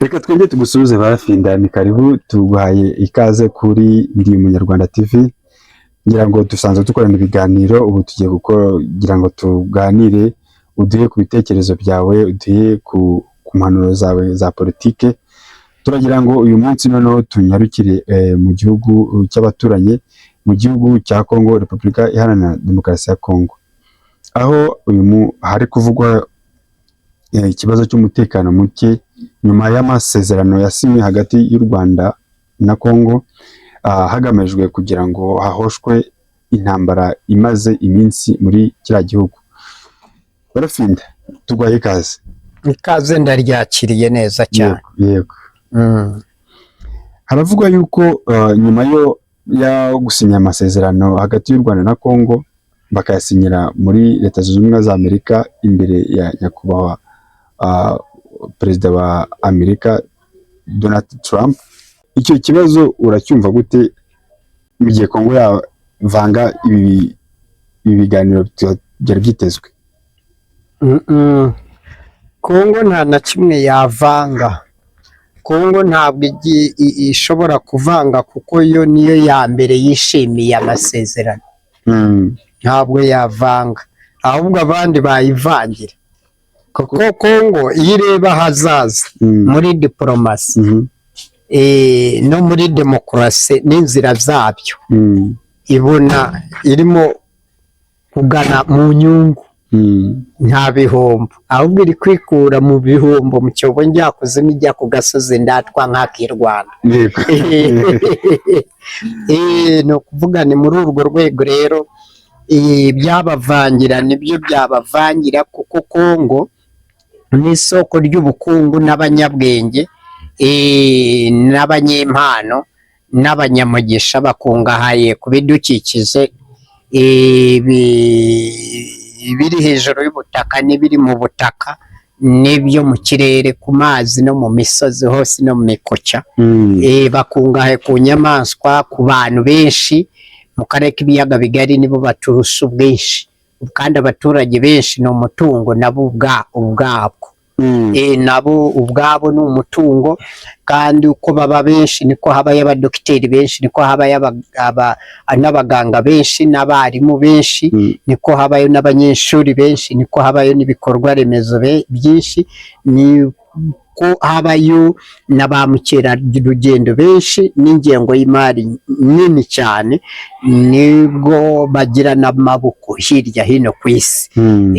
Reka twongere tugusuhuze Barafinda, ni karibu, tuguhaye ikaze kuri Ndi Umunyarwanda TV. Ngira ngo dusanzwe dukorana ibiganiro, ubu tugiye kugira ngo tuganire, uduhe ku bitekerezo byawe, uduhe ku mpanuro zawe za politike. Turagira ngo uyu munsi noneho tunyarukire mu gihugu cy'abaturanyi, mu gihugu cya Kongo, Repubulika Iharanira Demokarasi ya Kongo, aho uyu hari kuvugwa ikibazo cy'umutekano muke nyuma y'amasezerano yasinywe hagati y'u Rwanda na Kongo, hagamijwe kugira ngo hahoshwe intambara imaze iminsi muri kiriya gihugu. Barafinda, tuguhaye ikaze. Ikaze ndaryakiriye neza cyane. Yego. Haravugwa yuko nyuma yo gusinya amasezerano hagati y'u Rwanda na Kongo, bakayasinyira muri Leta Zunze Ubumwe za Amerika imbere ya nyakubahwa Perezida wa Amerika Donald Trump, icyo kibazo uracyumva gute mu gihe Kongo yavanga ibi biganiro byari byitezwe? Kongo nta na kimwe yavanga. Kongo ntabwo ishobora kuvanga kuko yo niyo ya mbere yishimiye amasezerano. Ntabwo yavanga, ahubwo abandi bayivangira, kuko Kongo iyo ireba ahazaza muri diporomasi no muri demokarasi n'inzira zabyo, ibona irimo kugana mu nyungu, nta bihombo, ahubwo iri kwikura mu bihombo, mu cyobo njyakuzimu ijya ku gasozi ndatwa nk'ak'i Rwanda. Ni ukuvuga ni muri urwo rwego rero, byabavangira nibyo byabavangira, kuko Kongo ni isoko ry'ubukungu n'abanyabwenge, n'abanyempano n'abanyamugisha, bakungahaye ku bidukikije, ibiri hejuru y'ubutaka n'ibiri mu butaka n'ibyo mu kirere, ku mazi no mu misozi hose no mu mikoca. Bakungahaye ku nyamaswa, ku bantu benshi. Mu karere k'ibiyaga bigari nibo baturusha ubwinshi, kandi abaturage benshi ni umutungo nabo ubwabwo. Nabo ubwabo ni umutungo, kandi uko baba benshi niko habayo abadogiteri benshi, niko habayo n'abaganga benshi n'abarimu benshi, niko habayo n'abanyeshuri benshi, niko habayo n'ibikorwa remezo byinshi, niko habayo na ba mukerarugendo benshi n'ingengo y'imari nini cyane, nibwo bagira n'amaboko hirya hino ku isi.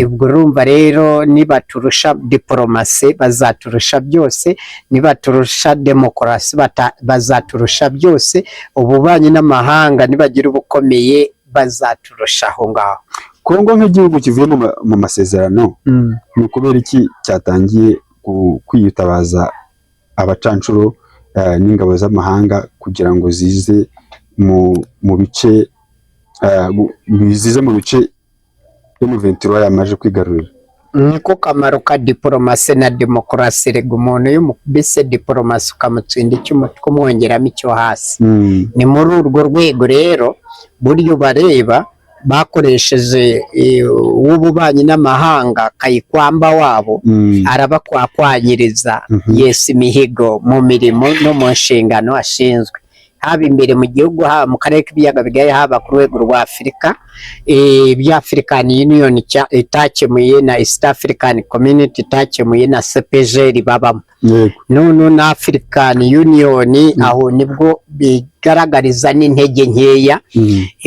Ubwo urumva rero, nibaturusha diporomasi bazaturusha byose, nibaturusha demokarasi bazaturusha byose, ububanyi n'amahanga nibagira ubukomeye bazaturusha aho ngaho. Kongo nk'igihugu kivuye mu masezerano, ni ukubera iki cyatangiye kwiyitabaza abacanshuro n'ingabo z'amahanga kugira ngo zize mu bice zize mu bice M23 yamaze kwigarurira? Niko kamaro ka diporomasi na demokarasi. Rega umuntu iyo umukubise diporomasi ukamutsinda icy'umutwe, umwongeramo icyo hasi. Ni muri urwo rwego rero buryo bareba bakoresheje uw'ububanyi n'amahanga Kayikwamba wabo, arabakwakwanyiriza, yesa imihigo mu mirimo no mu nshingano ashinzwe, haba imbere mu gihugu, haba mu karere k'ibiyaga bigari, haba ku rwego rwa Afurika. Ibyo African Union itakemuye na East African Community itakemuye na CEPGL babamo, none na African Union, aho nibwo bigaragariza n'intege nkeya.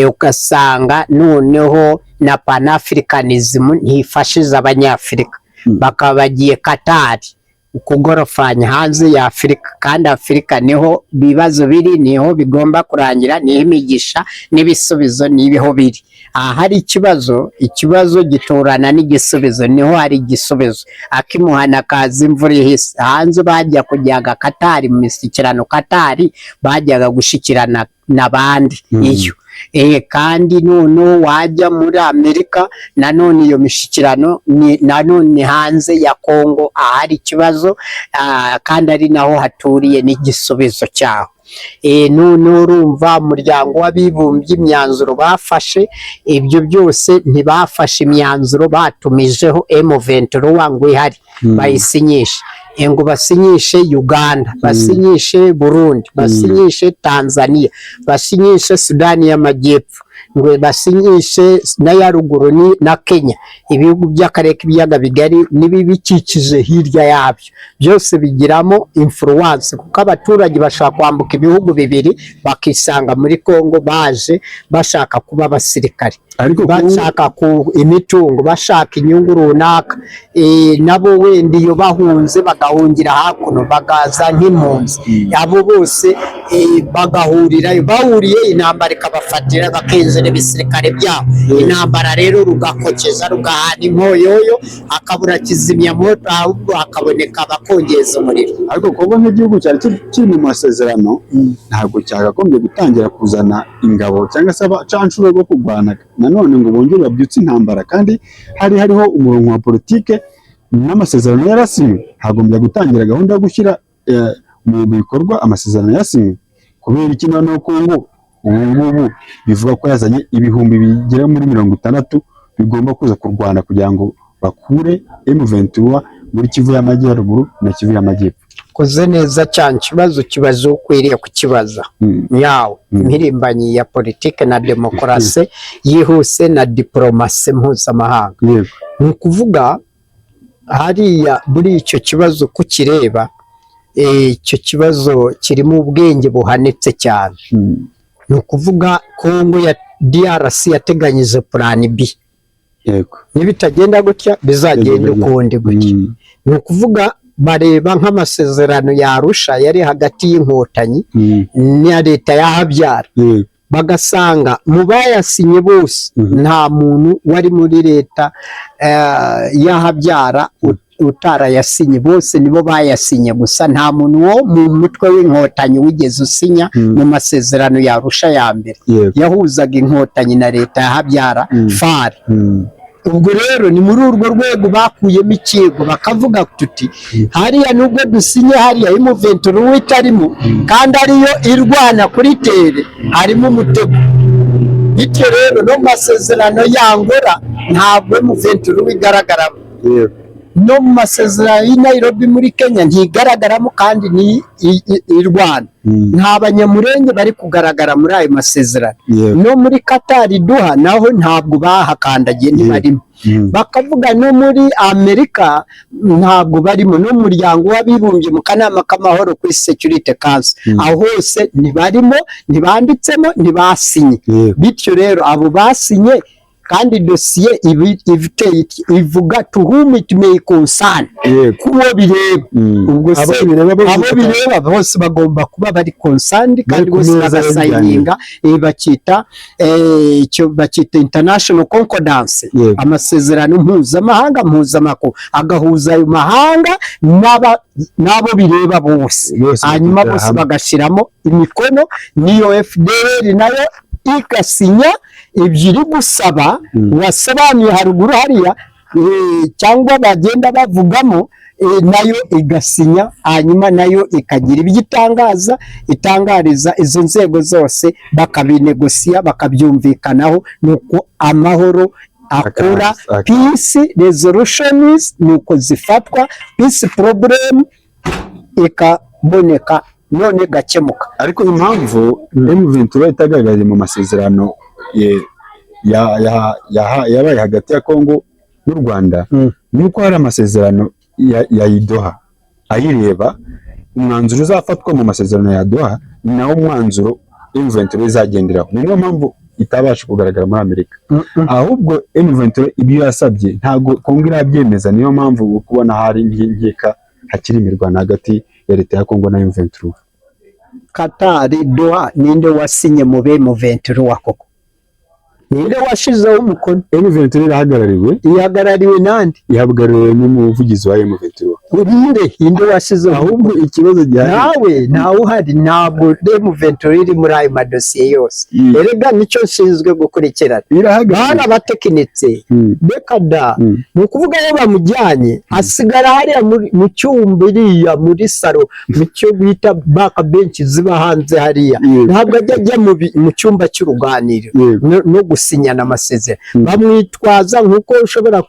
Ugasanga noneho na Panafricanism ntifashiza Abanyafurika, bakaba bagiye Katari kugorofanya hanze ya Afurika, kandi Afurika niho ibibazo biri, niho bigomba kurangira, niho imigisha n'ibisubizo niho biri. Aha hari ikibazo, ikibazo giturana n'igisubizo, niho hari igisubizo. Akimuhana kaza imvura ihise. Hanze bajya kujyaga Katari mu mishyikirano, Katari bajyaga gushikirana n'abandi iyo. Kandi noneho wajya muri Amerika nanone iyo mishyikirano ni nanone hanze ya Kongo ahari ikibazo, kandi ari naho haturiye n'igisubizo cyaho. None urumva Umuryango w'Abibumbye imyanzuro bafashe, ibyo byose ntibafashe imyanzuro batumijeho M23 ngo ihari bayisinyishe. Ngo basinyishe Uganda, basinyishe Burundi, basinyishe Tanzania, basinyishe Sudani y'Amajyepfo, ngo basinyishe n'aya ruguru ni na Kenya. Ibihugu by'akarere k'Ibiyaga Bigari n'ibibikikije hirya yabyo byose bigiramo influence, kuko abaturage bashobora kwambuka ibihugu bibiri bakisanga muri Congo baje bashaka kuba abasirikare, Ariko bashaka ku imitungo, bashaka inyungu runaka. Nabo wenda iyo bahunze bagahungira hakuno, bagaza nk'impunzi, abo bose bagahurirayo, bahuriye intambara ikabafatira, bakinjira ibisirikare byabo. Intambara rero rugakokeza, rugahana inkoyoyo, hakabura kizimyamoto, ahubwo hakaboneka abakongeza umuriro. Ariko Kongo nk'igihugu cyari kiri mu masezerano, ntabwo cyakagombye gutangira kuzana ingabo cyangwa se abacanshuro bo kurwana nanone ngo bongere babyutse intambara, kandi hari hariho umurongo wa politike n'amasezerano yarasinywe. Hagombye gutangira gahunda yo gushyira mu bikorwa amasezerano yasinywe. Kubera iki noneho Kongo ubu ngubu bivuga ko yazanye ibihumbi bigera muri 60 bigomba kuza kurwana kugira ngo bakure M23 muri Kivu y'Amajyaruguru na Kivu y'Amajyepfo? Koze neza cyane ikibazo, kibazo ukwiriye kukibaza nyawe, impirimbanyi ya politike na demokarasi yihuse na diporomasi mpuzamahanga. Ni ukuvuga hariya muri icyo kibazo kukireba, icyo kibazo kirimo ubwenge buhanitse cyane. Ni ukuvuga Kongo ya DRC yateganyije plan B. Nibitagenda gutya bizagenda ukundi gutya. Ni ukuvuga bareba nk'amasezerano ya Arusha yari hagati y'Inkotanyi na leta ya Habyara, bagasanga mu bayasinye bose nta muntu wari muri leta ya Habyara utarayasinye. Bose nibo bayasinye gusa, nta muntu wo mu mutwe w'Inkotanyi wigeze usinya mu masezerano ya Arusha ya mbere yahuzaga Inkotanyi na leta ya Habyara, FAR. Ubwo rero ni muri urwo rwego bakuyemo ikigo, bakavuga tuti hariya nubwo dusinye hariya M23 itarimo kandi ariyo irwana kuri terrain, harimo umutego. Bityo rero no mu masezerano y'Angola ntabwo M23 igaragaramo, no mu masezerano y'i Nairobi muri Kenya ntigaragaramo kandi ni irwana. Nta Banyamurenge bari kugaragara muri ayo masezerano. No muri Qatar Doha naho ntabwo bahakandagiye, ntibarimo. Bakavuga no muri Amerika ntabwo barimo, no mu Muryango w'Abibumbye mu kanama k'amahoro kuri Security Council, aho hose ntibarimo, ntibanditsemo, ntibasinye. Bityo rero abo basinye, kandi dosiye iteye ivuga "to whom it may concern", kubo bireba. Ubwo se Abo bireba bose abo bireba bose bagomba kuba bari concerned kandi ku bose meza bagasayininga. Bakita icyo bakita international concordance, amasezerano mpuzamahanga mpuzamakungu agahuza ayo mahanga n'abo bireba bose, Bose hanyuma bakicara bose hamwe. bagashyiramo imikono, n'iyo FDLR nayo igasinya ibyo iri gusaba wasobanuye haruguru hariya, cyangwa bagenda bavugamo, nayo igasinya, hanyuma nayo ikagira ibyo itangaza, itangariza izo nzego zose, bakabinegosiya, bakabyumvikanaho. Nuko amahoro akora. Peace resolutions nuko zifatwa, peace problem ikaboneka none gakemuka. Ariko impamvu M23 itagaragaye mu masezerano yabaye hagati ya Congo n'u Rwanda ni uko hari amasezerano ya Doha ayireba. Umwanzuro uzafatwa mu masezerano ya Doha ni nawo mwanzuro M23 izagenderaho. Ni niyo mpamvu itabasha kugaragara muri Amerika. Ahubwo M23 ibyo yasabye ntabwo Congo irabyemeza. Niyo mpamvu uri kubona hari nk'inkeka, hakiri imirwano hagati ya leta ya Congo na M23. Katari Doha, ninde wasinye mu be mu 23 koko? Ninde washizeho umukono? M23 irahagarariwe. Ihagarariwe nande? Ihagarariwe n'umuvugizi wa M23. Urinde inde washyizeho? Ahubwo ikibazo gihari, Nawe ntawe uhari, ntabwo M23 iri muri ayo madosiye yose. Erega nicyo nshinzwe gukurikirana. Irahagaze. Barabatekinitse. Reka da. Ni ukuvuga iyo bamujyanye asigara hariya mu cyumba, iriya muri salo, mu cyo bita back bench ziba hanze hariya. Ntabwo ajya mu cyumba cy'uruganiriro no gusinyana amasezerano. Bamwitwaza nk'uko ushobora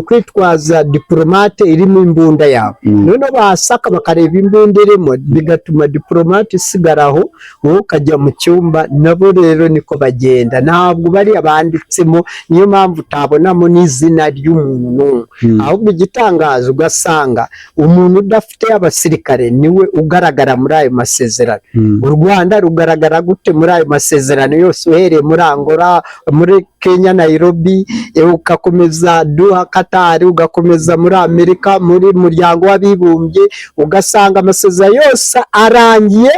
kwitwaza diplomate irimo imbunda yawe. Noneho basaka bakareba imbunda irimo, bigatuma diplomate isigara aho, wowe ukajya mu cyumba. Nabo rero niko bagenda, ntabwo bariya banditsemo, niyo mpamvu utabonamo n'izina ry'umuntu n'umwe. Ahubwo igitangaza, ugasanga umuntu udafite abasirikare niwe ugaragara muri ayo masezerano. U Rwanda rugaragara gute muri ayo masezerano yose, uhereye muri Angola, muri Kenya Nairobi, ugakomeza Doha Qatar, ugakomeza muri Amerika, muri muryango w'abibumbye, ugasanga amasezerano yose arangiye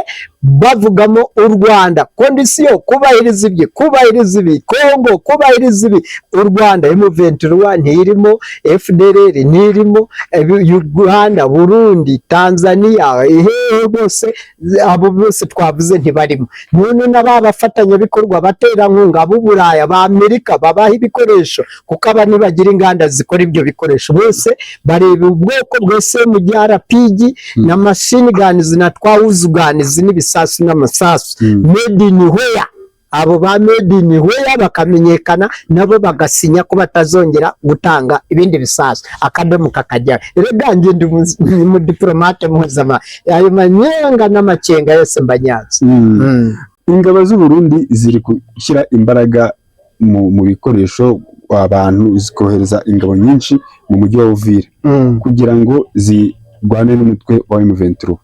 bavugamo u Rwanda, condition kubahiriza ibyo, kubahiriza ibi, Kongo kubahiriza ibi, u Rwanda M23 ntirimo, FDLR ntirimo, Uganda, Burundi, Tanzania, hehe bose, abo bose twavuze ntibarimo. None n'aba bafatanyabikorwa, abaterankunga b'Uburaya, ba Amerika babaha ibikoresho, kuko aba ntibagira inganda zikora ibyo bikoresho, bose bareba ubwoko bwa SMG, RPG na machine guns na twa guns n'ibisasu n'amasasu made in where. Abo ba made in where bakamenyekana, nabo bagasinya ko batazongera gutanga ibindi bisasu, akadomo kakajya. Erega njye ndi umudiplomate mpuzamahanga, ayo manyenga n'amakenga yose mbanyanze. Ingabo z'u Burundi ziri gushyira imbaraga mu bikoresho, abantu, zikohereza ingabo nyinshi mu mujyi wa Uvira kugira ngo zirwane n'umutwe wa M23.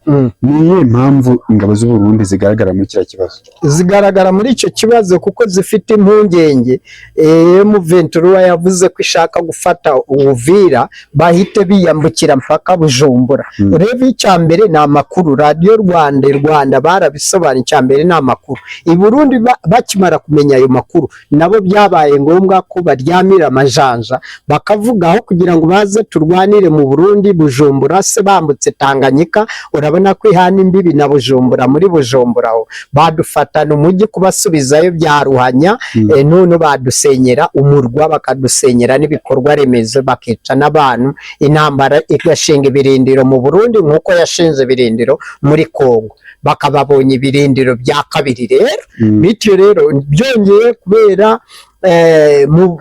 Ni iyihe mpamvu ingabo z'u Burundi zigaragara muri kiriya kibazo? Zigaragara muri icyo kibazo kuko zifite impungenge. M23 yavuze ko ishaka gufata Uvira, bahite biyambukira mpaka Bujumbura. Urebe, icya mbere ni amakuru, Radiyo Rwanda Rwanda barabisobanuye, icya mbere ni amakuru. I Burundi bakimara kumenya ayo makuru, nabo byabaye ngombwa ko baryamira amajanja, bakavuga aho kugira ngo baze turwanire mu Burundi, Bujumbura se bambutse Tanganyika, urabona ko ihana imbibi na Bujumbura, muri Bujumbura aho badufatana umujyi, kubasubizayo byaruhanya. None badusenyera umurwa, bakadusenyera n'ibikorwa remezo, bakica n'abantu, intambara igashinga ibirindiro mu Burundi nk'uko yashinze ibirindiro muri Kongo, bakababonye ibirindiro bya kabiri rero. Bityo rero byongeye kubera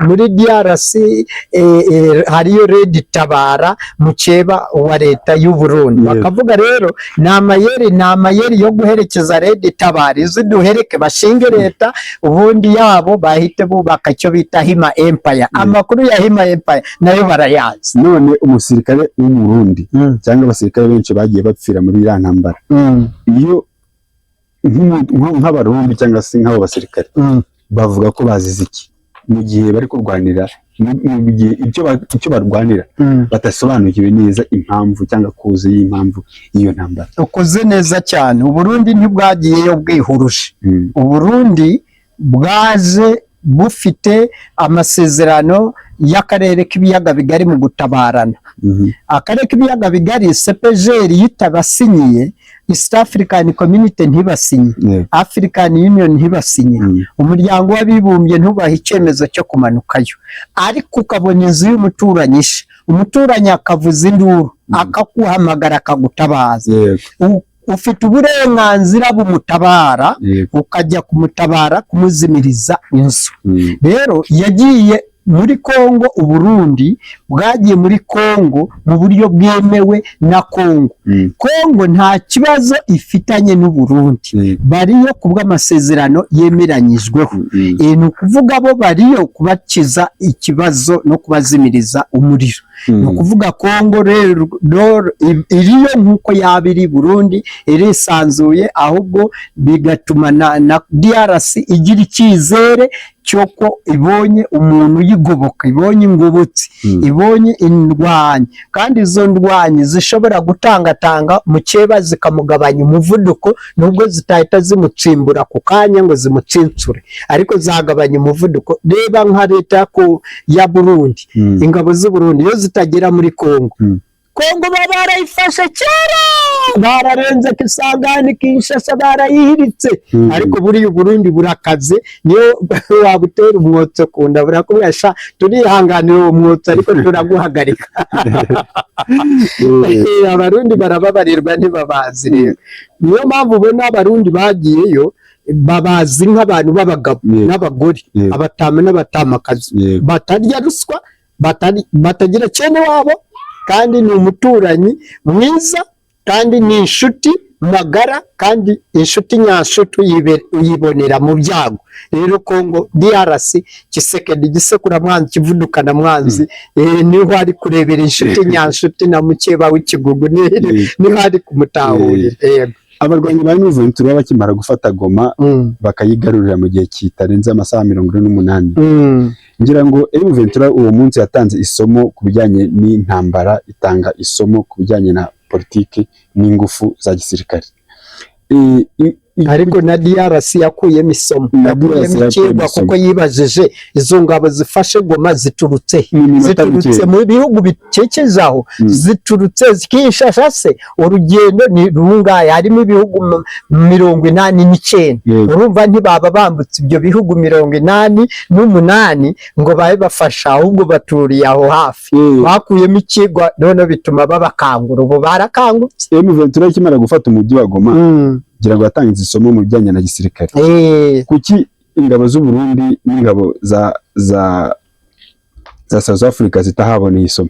muri DRC hariyo Red Tabara, mukeba wa leta y'u Burundi. Bakavuga rero ni amayeri yo guherekeza Red Tabara, izi duhereke bashinge leta ubundi yabo, bahite bubaka icyo bita Hima Empire. Amakuru ya Hima Empire nayo barayazi. None umusirikare w'Umurundi cyangwa abasirikare benshi bagiye bapfira muri iriya ntambara, iyo nk'Abarundi cyangwa se nk'abo basirikare bavuga ko bazize iki mu gihe bari kurwanira, mu gihe icyo barwanira badasobanukiwe neza impamvu cyangwa cause y'impamvu y'iyo ntambara? Ukoze neza cyane. Uburundi ntibwagiyeyo bwihuruje. Uburundi bwaje bufite amasezerano y'akarere k'ibiyaga bigari mu gutabarana. Akarere k'ibiyaga bigari, CEPGL yitabasinyiye, East African Community ntibasinye, African Union ntibasinye, umuryango w'abibumbye ntubahe icyemezo cyo kumanukayo, ariko ukabona inzu y'umuturanyi isha, umuturanyi akavuza induru, akaguhamagara, akagutabaza, ufite uburenganzira bumutabara, ukajya kumutabara, kumuzimiriza inzu. Rero yagiye muri Kongo, Uburundi bwagiye muri Kongo mu buryo bwemewe na Kongo. Kongo nta kibazo ifitanye n'Uburundi, bariyo ku bw'amasezerano yemeranyijweho. Ni ukuvuga bo bariyo kubakiza ikibazo no kubazimiriza umuriro. Ni ukuvuga Kongo rero iriyo nk'uko yaba iri Burundi, irisanzuye, ahubwo bigatuma na DRC igira icyizere cy'uko ibonye umuntu uyigoboka, ibonye ingobotsi, ibonye indwanyi, kandi izo ndwanyi zishobora gutangatanga mukeba zikamugabanya umuvuduko, nubwo zitahita zimutsimbura ku kanya ngo zimutsinsure, ariko zagabanya umuvuduko. Reba nka leta ya Burundi, ingabo z'u Burundi iyo zitagera muri Kongo. Kongo baba barayifashe kera, bararenze Kisangani, Kinshasa barayihiritse. Ariko buriya Uburundi burakaze, niyo wabutera umwotso ku nda burakubwira: "Sha, turihanganira uwo mwotso, ariko turaguhagarika." Abarundi barababarirwa, ntibabazi. Rero niyo mpamvu ubona Abarundi bagiyeyo babazi nk'abantu b'abagabo n'abagore, abatama n'abatamakazi, batarya ruswa, batagira cyene wabo, kandi ni umuturanyi mwiza, kandi ni inshuti magara, kandi inshuti nyanshuti uyibonera mu byago. Rero Kongo DRC, Tshisekedi gisekura mwanzi, kivudukana mwanzi, niho ari kurebera inshuti nyanshuti na mukeba w'ikigugu, niho ari kumutahurira. Yego. Abarwanyi ba M23 bakimara gufata Goma, bakayigarurira mu gihe kitarenze amasaha 48, ngira ngo M23 uwo munsi yatanze isomo ku bijyanye n'intambara, itanga isomo ku bijyanye na politiki n'ingufu za gisirikare. Ariko na DRC yakuyemo isomo. Na DRC Yakuyemo yakuyemo ikigwa, isomo. kuko yibajije izo ngabo zifashe Goma ziturutse he? Mu minota Ziturutse mike. mu bihugu bikikije aho, ziturutse Kinshasa se urugendo ni rungahe? Harimo ibihugu 89. Urumva ntibaba bambutse ibyo bihugu 88 ngo babe bafasha, ahubwo baturiye aho hafi. Bakuyemo ikigwa, none bituma babakangura, ubu barakangutse. M23 ikimara gufata umujyi wa Goma, ngira ngo yatanze isomo mu bijyanye na gisirikare. Kuki ingabo z'u Burundi n'ingabo za South Africa zitahaboneye isomo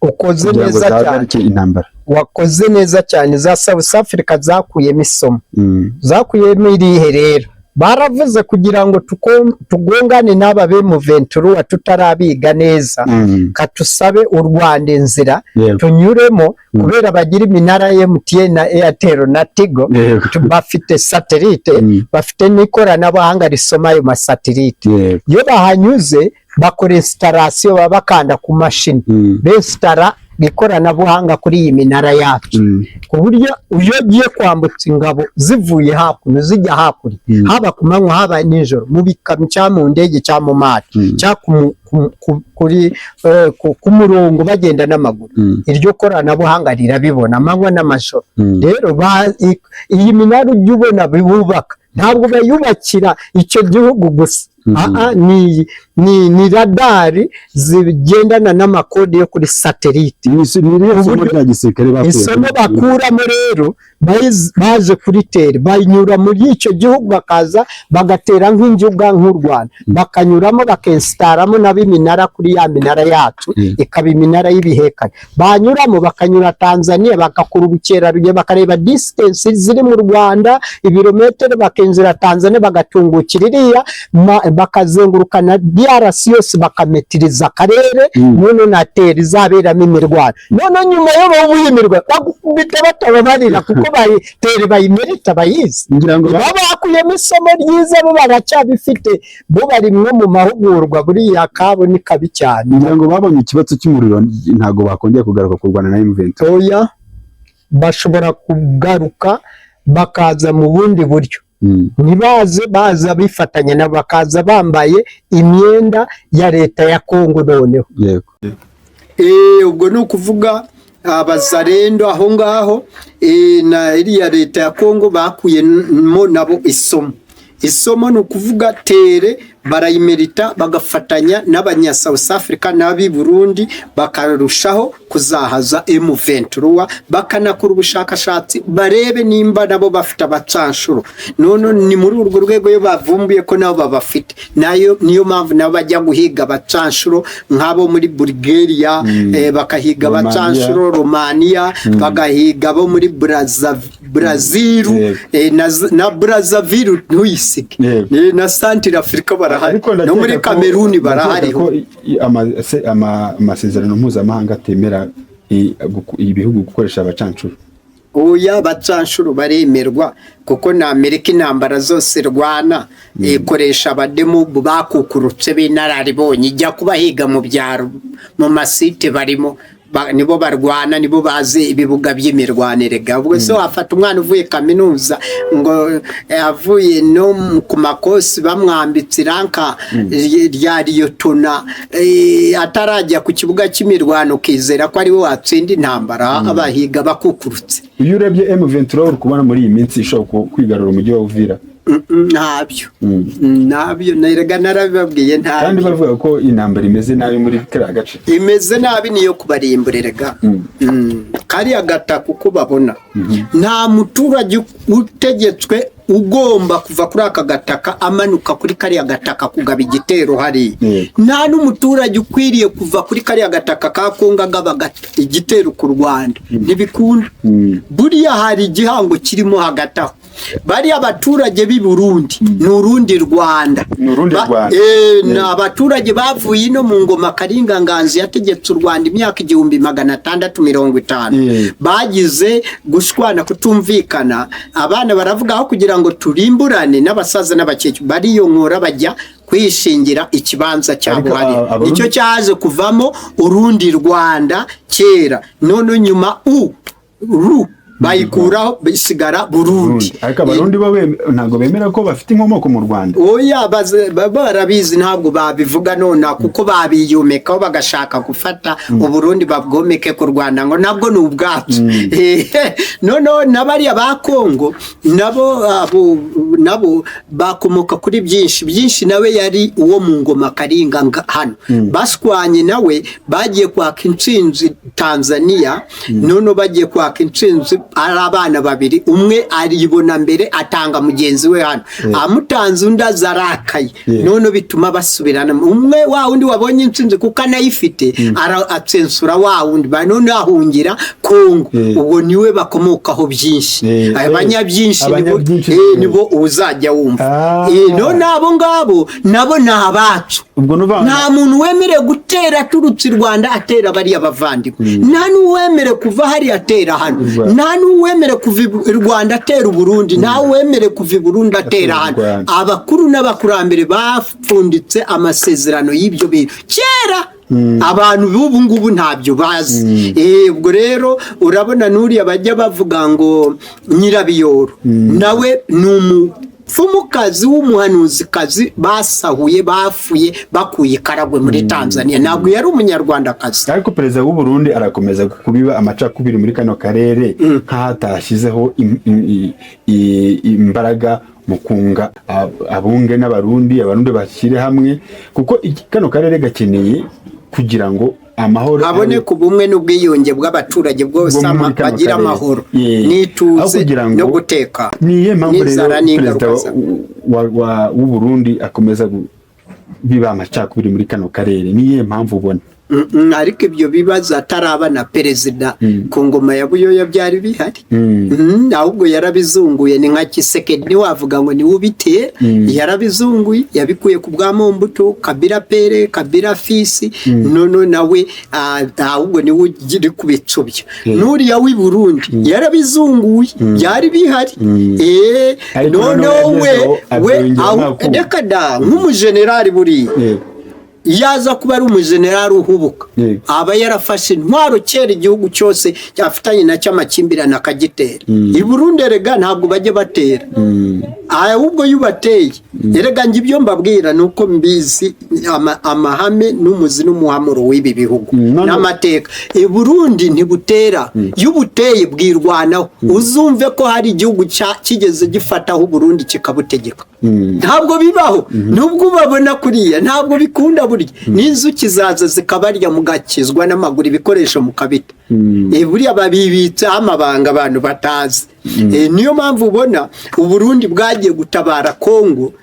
Ukoze kugira ngo neza cyane. zihagarike intambara? Wakoze neza cyane. Za South Africa zakuyemo isomo. Zakuyemo irihe rero? Baravuze kugira ngo tugongane n'aba be M vingt-trois tutarabiga neza, katusabe u Rwanda inzira tunyuremo, kubera bagira iminara ya MTN na Airtel na Tigo. Bafite satellite, bafite n'ikoranabuhanga risoma ayo masatelite. Iyo bahanyuze bakora installation, baba bakanda ku mashini, besitara ikoranabuhanga kuri iyi minara yacu, ku buryo iyo ugiye kwambutsa ingabo zivuye hakuno zijya hakurya, haba ku manywa, haba nijoro, mu bikamyo cyangwa mu ndege cyangwa mu mato, cyangwa ku murongo bagenda n'amaguru, iryo koranabuhanga rirabibona amanywa n'amajoro. Rero iyi minara ujya ubona bubaka, ntabwo bayubakira icyo gihugu gusa. Aa, ni radari zigendana n'amakode yo kuri satellite. Ni irihe somo Uburyo- rya gisirikare bakuye? Isomo bakuramo rero, baje kuri terre, banyura muri icyo gihugu, bakaza bagatera nk'injuga nk'u Rwanda, bakanyuramo bakesitaramo nabo iminara kuri ya minara yacu, ikaba iminara y'ibihekane. Banyuramo bakanyura Tanzania, bagakora ubukerarugendo, bakareba distance ziri mu Rwanda, ibirometero, bakinjira Tanzania, bagatungukira iriya, bakazenguruka na DRC yose, bakametiriza akarere. None na terre izaberamo imirwano, none nyuma yo babuye imirwano bagukubita batababarira, kuko terre bayimerita, bayizi. Ngira ngo Baba bakuyemo isomo ryiza, bo baracyabifite, bo barimwo mu mahugurwa. Buriya kabo ni kabi cyane. Ngira ngo babonye ikibazo cy'umuriro, ntabwo bakongera kugaruka kurwana na M23. Oya, bashobora kugaruka bakaza mu bundi buryo. Ntibaze baza bifatanya nabo, bakaza bambaye imyenda ya leta ya Kongo noneho. Ubwo ni ukuvuga abazarendo aho ngaho, na iriya leta ya Kongo bakuyemo nabo isomo. Isomo ni ukuvuga terre barayimerita, bagafatanya n'abanya South Africa n'ab'i Burundi, bakarushaho kuzahaza M23, bakanakora ubushakashatsi barebe nimba nabo bafite abacanshuro. None ni muri urwo rwego, iyo bavumbuye ko nabo babafite, nayo niyo mpamvu nabo bajya guhiga abacanshuro nk'abo muri Bulgaria, bakahiga Romania. abacanshuro Romania, bagahiga abo muri Brazil, na Brazzaville ntuyisige. Na Central Africa barahari, Ariko no muri ndakeka ko- Kameruni ndakeka barahari. ko amasezerano mpuzamahanga atemera ibihugu gukoresha abacanshuro. Oya, abacanshuro baremerwa, kuko na Amerika intambara zose irwana ikoresha abademobu bakukurutse b'inararibonye, ijya kubahiga mu byaro, mu masite barimo. Nibo barwana, nibo bazi ibibuga by'imirwanire ga. Ubwo se wafata umwana uvuye kaminuza ngo avuye no ku makosi bamwambitse iranka rya liyotona, atarajya ku kibuga cy'imirwano, ukizera ko ari we watsinda intambara? Abahiga bakukurutse. Iyo urebye M23, uri kubona muri iyi minsi ishobora kwigarura umujyi wa Uvira? Ntabyo, ntabyo, nerega narabibabwiye. Kandi Ntabyo. bavuga ko intambara imeze nabi muri kariya gace. Imeze nabi niyo kubarimbura erega. Kariya gataka uko babona, nta muturage utegetswe ugomba kuva kuri aka gataka amanuka kuri kariya gataka kugaba igitero hariya. Nta n'umuturage ukwiriye kuva kuri kariya gataka ka Kongo agaba igitero ku Rwanda, ntibikunda. Buriya hari igihango kirimo hagati aho. Bariya abaturage b'i Burundi ni urundi Rwanda. Ni urundi Rwanda. Ni abaturage bavuye ino mu ngoma Karinga Nganzi yategetse u Rwanda imyaka 1650. Bagize gushwana, kutumvikana, abana baravuga aho kugira ngo turimburane n'abasaza n'abakecuru, bariyonkora bajya kwishingira ikibanza cyabo Ariko, hariya. Nicyo cyaje kuvamo urundi Rwanda kera, none nyuma u ru bayikuraho bisigara Burundi. Ariko Abarundi bo ntabwo bemera ko bafite inkomoko mu Rwanda. Oya, barabizi, ntabwo babivuga nona kuko babiyomekaho bagashaka gufata Uburundi babwomeke ku Rwanda ngo nabwo ni ubwacu. Noneho na bariya ba Kongo nabo, nabo bakomoka kuri byinshi byinshi, nawe yari uwo mu ngoma Karinga hano baswanye nawe bagiye kwaka intsinzi Tanzania. None bagiye kwaka intsinzi ari abana babiri, umwe aribona mbere atanga mugenzi we hano, amutanze undi aza arakaye. None bituma basubirana, umwe wa wundi wabonye intsinzi kuko anayifite atsensura wa wundi, none ahungira Kongo. Ubwo niwe bakomokaho byinshi. Abanyabyinshi nibo, Abanyabyinshi nibo uzajya wumva. None abo ngabo nabo ni abacu. Ubwo nuva Nta muntu wemerewe gutera aturutse i Rwanda atera bariya bavandimwe, nta n'uwemerewe kuva hariya atera hano, nta n'uwemerewe kuva i Rwanda atera Uburundi, nta uwemerewe kuva i Burundi atera atera hano. Rwanda. Abakuru n'abakurambere bapfunditse amasezerano y'ibyo bintu kera, abantu b'ubu ngubu ntabyo bazi. Ubwo rero urabona n'uriya bajya bavuga ngo Nyirabiyoro, nawe ni umupfumukazi w'umuhanuzikazi basahuye, bafuye, bakuye i Karagwe muri Tanzania, ntabwo yari umunyarwandakazi. Ariko perezida w'u Burundi arakomeza kubiba amacakubiri muri kano karere, nk'aho atashyizeho imbaraga mu kunga abunge n'Abarundi, Abarundi bashyire hamwe, kuko kano karere gakeneye kugira ngo amahoro habone ku bumwe n'ubwiyunge bw'abaturage bwose, bwo muri kano bagira karere. amahoro Aho n'ituze kugira ngo no guteka ni iyihe mpamvu rero n'inzara perezida n'ingaruka w'u Burundi akomeza biba amacakubiri muri kano karere? Ni iyihe mpamvu ubona? Ariko ibyo bibazo ataraba na perezida, ku ngoma ya Buyoya byari bihari. Ahubwo yarabizunguye, ni nka Tshisekedi, ntiwavuga ngo niwe ubiteye. Yarabizunguye, yabikuye ku bwa Mobutu, Kabila père, Kabila fils, none nawe ahubwo niwe uri kubitsubya. N'uriya w'i Burundi yarabizunguye, byari bihari. Ariko noneho noneho we yagezeho we abyongera umwaka umwe. Reka da, nk'umujenerali buriya yaza kuba ari umujenerali uhubuka, aba yarafashe intwaro kera, igihugu cyose cyafitanye nacyo amakimbirane akagitera. I Burundi erega ntabwo bajya batera, ahubwo iyo ubateye erega, njye ibyo mbabwira ni uko mbizi amahame n'umuzi n'umuhamuro w'ibi bihugu n'amateka. I Burundi ntibutera, iyo ubuteye bwirwanaho. Uzumve ko hari igihugu kigeze gifataho Uburundi kikabutegeka? Ntabwo bibaho. Nubwo ubabona kuriya, ntabwo bikunda. Burya n'inzuki zaza zikabarya, mugakizwa n'amaguru, ibikoresho mukabita. Buriya babibitseho amabanga abantu batazi. Niyo mpamvu ubona Uburundi bwagiye gutabara Kongo.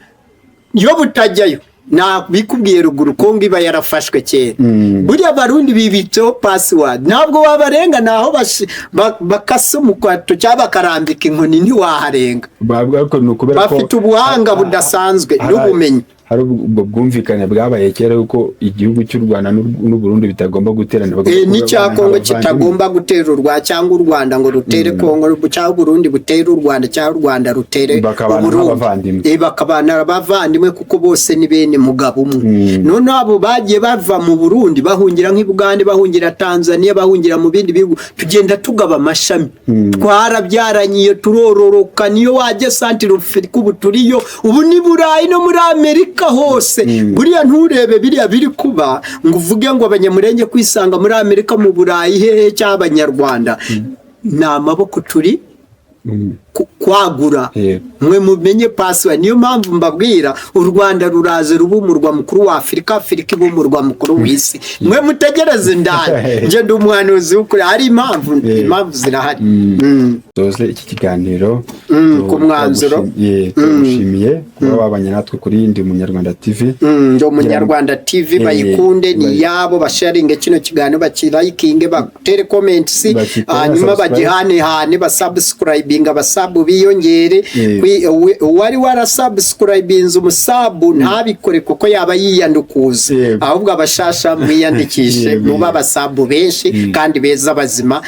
Iyo butajyayo, nabikubwiye ruguru, Kongo iba yarafashwe kera. Buriya Abarundi bibitseho password, ntabwo wabarenga. Naho bakase umukwato cyangwa bakarambika inkoni, ntiwaharenga. Bavuga ko ni ukubera ko Bafite ubuhanga budasanzwe n'ubumenyi. Hari ubwo bwumvikane bwabaye kera yuko igihugu cy'u Rwanda n'u Burundi bitagomba guterana, bagomba kuba N'icya babana Kongo nk'abavandimwe. kitagomba gutera urwa, cyangwa u Rwanda ngo rutere Kongo, cyangwa Burundi butere u Rwanda, cyangwa u Rwanda rutere Bakabana Uburundi. nk'abavandimwe. Bakabana abavandimwe kuko bose ni bene mugabo umwe. None abo bagiye bava mu Burundi bahungira nk'i Bugande, bahungira Tanzania, bahungira mu bindi bihugu, tugenda tugaba amashami. Twarabyaranye iyo, turororoka. Niyo wajya Santirofrika ubu turiyo, ubu ni Burayi no muri Amerika hose. Buriya nturebe biriya biri kuba ngo uvuge ngo Abanyamurenge kwisanga muri Amerika, mu Burayi, hehe, cyangwa Abanyarwanda, ni amaboko turi kwagura. Mwe mumenye password. Niyo mpamvu mbabwira, u Rwanda ruraze ruba umurwa mukuru wa Afurika, Afurika iba umurwa mukuru w'isi. Mwe mutegereze ndani, nje ndi umuhanuzi w'ukuri. Hari impamvu, impamvu zirahari. Soze iki kiganiro. Ku mwanzuro. Turagushimiye kuba wabanye natwe kuri Ndi Umunyarwanda TV. Ndi Umunyarwanda TV, bayikunde, ni iyabo. Basharinge kino kiganiro, bakilikinge, batere comments, Bakikore hanyuma subscribe. bagihanehane, basubscribinga, abasabu biyongere. Uwari warasubscribinze umusabu ntabikore kuko yaba yiyandukuza. Ahubwo abashasha mwiyandikishe, mube abasabu benshi kandi beza bazima.